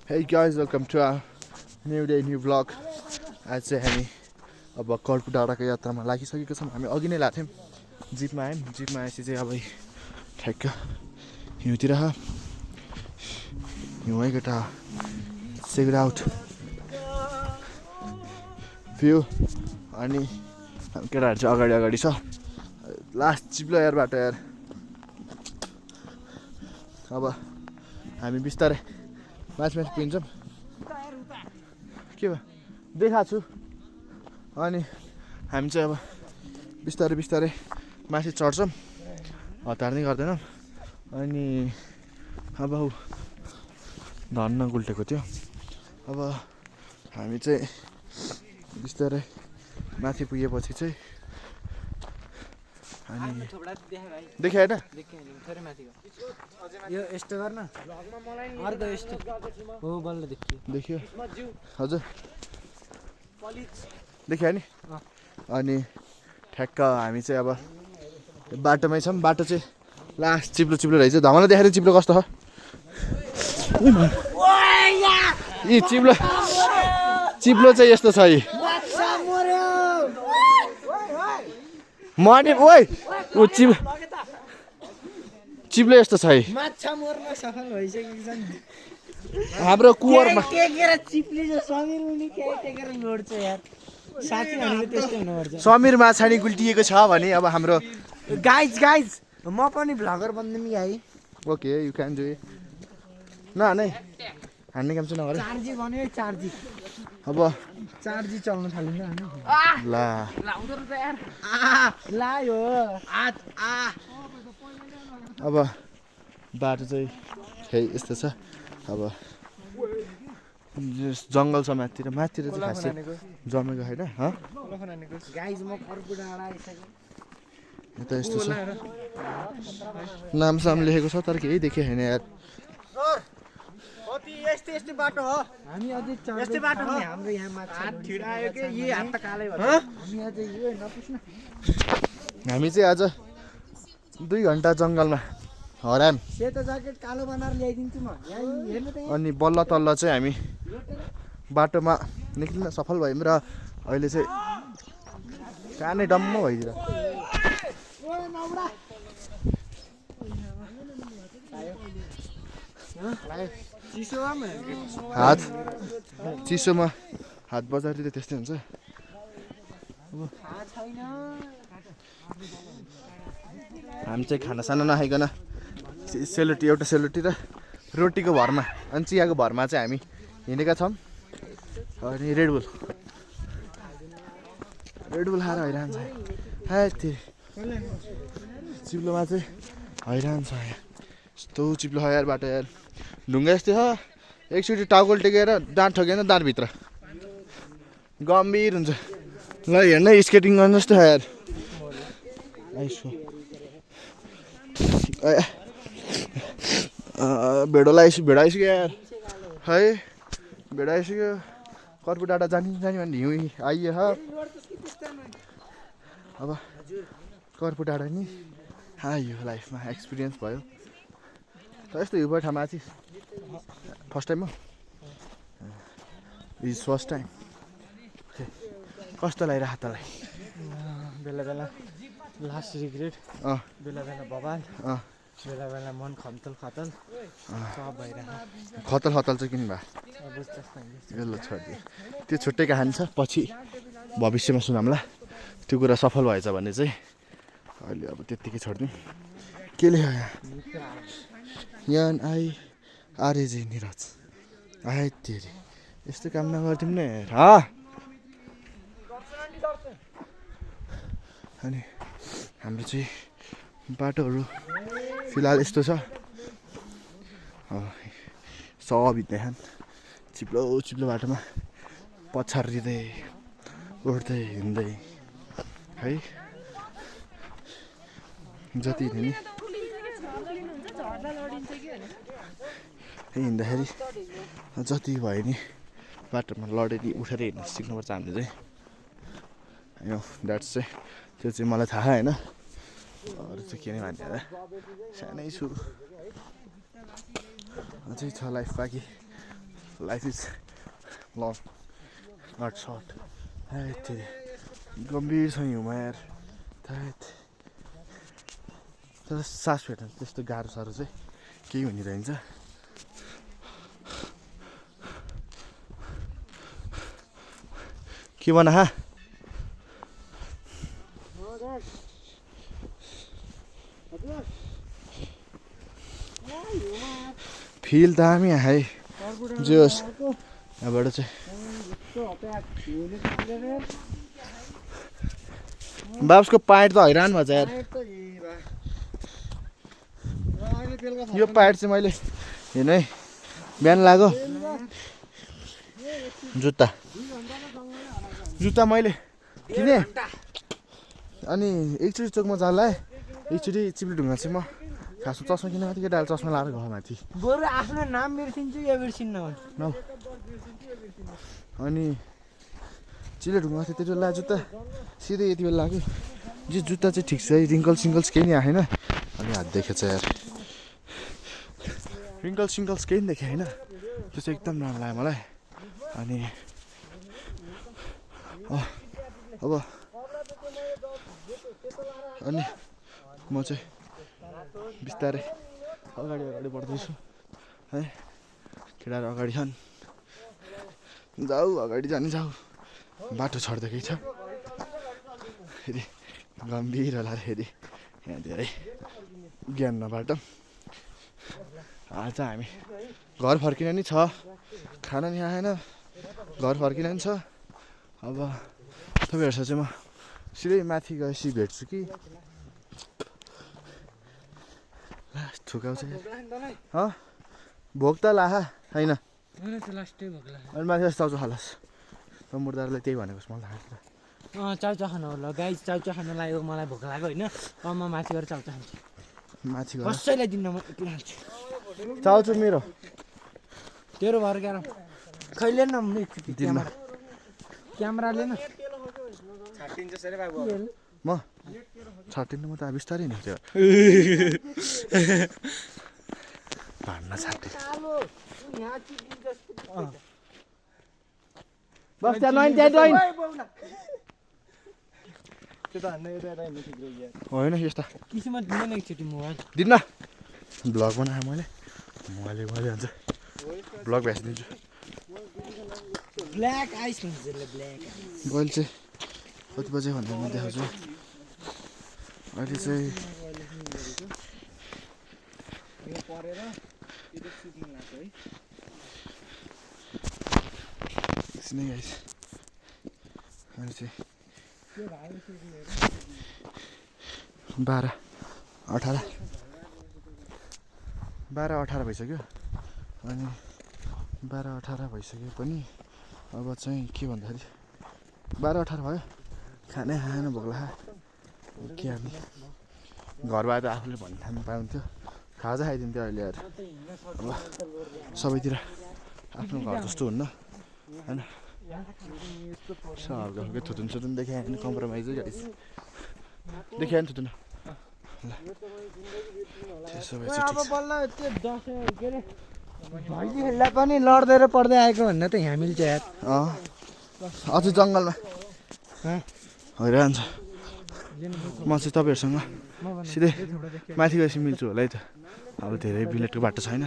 Hey guys, welcome to our new day, new vlog. आज चाहिँ हामी अब कर्पु डाँडाको यात्रामा लागिसकेको छौँ। हामी अघि नै लाग्थ्यौँ, जिपमा आयौँ। जिपमा आएपछि चाहिँ अब ठ्याक्क हिउँतिर हिउँबाट सेग्ड आउट भ्यू। अनि केटाहरू चाहिँ अगाडि अगाडि छ। लास्ट चिप्लो यार बाटो यार। अब हामी बिस्तारै माथि पुगिन्छौँ। के भयो देखाएको छु। अनि हामी चाहिँ अब बिस्तारै बिस्तारै माथि चढ्छौँ, हतार्नै गर्दैनौँ। अनि अब धन्न गुल्टेको थियो। अब हामी चाहिँ बिस्तारै माथि पुगेपछि चाहिँ अनि देखायो होइन यो यस्तो गर्न अर्को यस्तो हो बल्ल देखियो देखियो हजुर देखायो नि। अनि ठ्याक्क हामी चाहिँ अब बाटोमै छौँ। बाटो चाहिँ लास्ट चिप्लो चिप्लो रहेछ। धमालाई देखाएर चिप्लो कस्तो छ। यी चिप्लो चिप्लो चाहिँ यस्तो छ। यी मर्ने ओइ ऊ चिप्लो यस्तो छ। यी माछा मर्न सफल भइसकेको छ नि। हाम्रो कुवरमा टेकेर चिप्ली जो समीर मुनि टेकेर लोड्छ यार। साथी भनेको त्यस्तै हुनुपर्छ। समीर माछानी गुल्टिएको छ भने अब हाम्रो गाइज म पनि भ्लगर बन्दिम भाइ। Okay you can do it. नै हान्ने काम चाहिँ नगर। 4G भन्यो 4G। अब 4G चल्न थालिन्छ हैन। ला लाउँदो रहेछ यार। लायो अब बाटो चाहिँ खै यस्तो छ। अब जङ्गल छ माथितिर। माथितिर चाहिँ खासै जमेको होइन। गाइज म कर्पु डाँडा आइसकेँ। यता यस्तो छ। नामसाम लेखेको छ तर केही देखेँ होइन यार। यस्तै बाटो हो। हामी अझै यस्तै बाटो हो। हाम्रो यहाँ माछा छिडायो के यी हात त कालै भयो। हामी अझै यो नपुस्न। हामी चाहिँ आज 2 घन्टा जङ्गलमा हराम। सेतो ज्याकेट कालो बनाएर ल्याइदिन्छु म। यहाँ हेर्नु त। अनि बल्ल तल्ल चाहिँ हामी बाटोमा निक्लिन सफल भयौँ र अहिले चाहिँ कानै डम्म भइदिएर हात चिसोमा हात बजारतिर त्यस्तै हुन्छ। हामी चाहिँ खानासाना नखाइकन सेलरोटी एउटा सेलरोटी र रोटीको भरमा अनि चियाको भरमा चाहिँ हामी हिँडेका छौँ। अनि रेडबुल खाएर हैरान छ। चिप्लोमा चाहिँ हैरान छ। यस्तो चिप्लो छ यार बाटो यार। ढुङ्गा यस्तै छ। एकचोटि टाउकोल टेकेर दाँत ठोकेन दाँतभित्र गम्भीर हुन्छ। ल हेर्न स्केटिङ गर्नु जस्तो छ यार। भेडो आइसक्यो यार। है भेडो आइसक्यो। कर्पु डाँडा जाने भने हिउँ आइयो। अब कर्पु डाँडा नि आयो लाइफमा एक्सपिरियन्स भयो। त यस्तो हिउँ ठाउँमा माथि फर्स्ट टाइम हो। Is first time. कस्तो लागिरहेको तँलाई? बेला बेला लास्ट रिग्रेट। बेला बेला बवाल। बेला बेला मन खतल सब भइरहेको। खतल चाहिँ किन भयो? ल छोडिदियो। त्यो छुट्टै कहानी छ। पछि भविष्यमा सुनाउँला। त्यो कुरा सफल भएछ भने चाहिँ अहिले अब त्यत्तिकै छोडिदिउँ। के लेख्यो यहाँ आई आरएजे निरज आए तेरी यस्तो काम नगर्थ्यौँ नि यार। अनि हाम्रो चाहिँ बाटोहरू फिलहाल यस्तो छ। सब हिँड्दैछन् चिप्लो चिप्लो बाटोमा पछारिँदै उड्दै हिँड्दै है। जति हिँड्ने हिँड्दाखेरि जति भयो नि बाटोमा लडेर उठेर हिँड्न सिक्नुपर्छ हामीले चाहिँ। यो द्याट्स चाहिँ त्यो चाहिँ मलाई थाहा होइन। अरू चाहिँ के नै भन्ने र सानै छु अझै छ लाइफ बाँकी। Life is long not short. गम्भीर छ हिउँमा यार। तर सास फेर्न त्यस्तो गाह्रो साह्रो चाहिँ केही हुने रहन्छ। के भन हा फिल दामी है जे होस् यहाँबाट चाहिँ बाब्सको पाइट त हैरान भएछ यार। यो पाइट चाहिँ मैले हेर्नु है बिहान लाग्यो जुत्ता मैले किनेँ अनि एकचोटि चोकमा जाँदा एकचोटि चिप्लेढुङ्गा चाहिँ म खासमा चस्मा किनेको थिएँ केटाले चस्मा लाएर गयो माथि। बरु आफ्नो नाम बिर्सिन्छु या बिर्सिन्न अनि चिप्लेढुङ्गा थियो त्यति बेला जुत्ता सिधै यति बेला लाग्यो। जो जुत्ता चाहिँ ठिक छ है रिङ्कल्स केही नि आएन। अनि हात देखेछ यार रिङ्कल्स केही नि देखेँ होइन। त्यो चाहिँ एकदम राम्रो लाग्यो मलाई। अनि अब अनि म चाहिँ बिस्तारै अगाडि बढ्दैछु है। केटाहरू अगाडि छन् जाऊ अगाडि जाने जाऊ बाटो छड्दैकै छ। फेरि गम्भीर होला फेरि यहाँ धेरै ज्ञान नबाटौँ। आज हामी घर फर्किन नि छ खाना नि आएन घर फर्किन नि छ। अब तपाईँहरूसँग चाहिँ म सिधै माथि गएपछि भेट्छु कि थुकाउँछ भोक त लाहा होइन अनि माथि चाउचाउ खालास् मुर्दारले त्यही भनेको मलाई लाग्छ। चाउचाउ खानु होला गाई चाउचाउ खानु लाग्यो मलाई भोक लाग्यो होइन म माथि गएर चाउचाउ खान्छु माथि गएर कसैलाई दिन्न म एक्लै खान्छु चाउचाउ मेरो तेरो भर क्या खैले न क्यामेरा लिएन म छाटिनु म त बिस्तारै नि त्यो भान्न छाटे बस त्यहाँ नैन होइन यस्ता किसिम दिँदैन एकचोटि मोबाइल दिन्न ब्लग बनाएँ मैले भन्छ ब्लग भेटिदिन्छु। ब्ल्याक आइस भन्छ ब्ल्याक बल चाहिँ कति बजे भनेर म देखाउँछु। अहिले चाहिँ एकछिनै गाइस अहिले चाहिँ 12:18 भइसक्यो। अनि 12:18 भइसक्यो पनि अब चाहिँ के भन्दाखेरि 12:18 भयो खानै खाएन भोक लाग्यो के हामी घरबाट आफूले भन्ने थाहा पाउँथ्यो खाजा खाइदिन्थ्यो। अहिले यार अब सबैतिर आफ्नो घर जस्तो हुन्न होइन हल्का हल्का थुतुन देखायो भने कम्प्रोमाइजै गाइस देखायो नि थुतुन भैलीहरूलाई पनि लड्दै र पढ्दै आएको भन्दा त यहाँ मिल्छ यार। अझ जङ्गलमा हैरान छ। म चाहिँ तपाईँहरूसँग सिधै माथि गएपछि मिल्छु होला है त। अब धेरै बिलेटको बाटो छैन।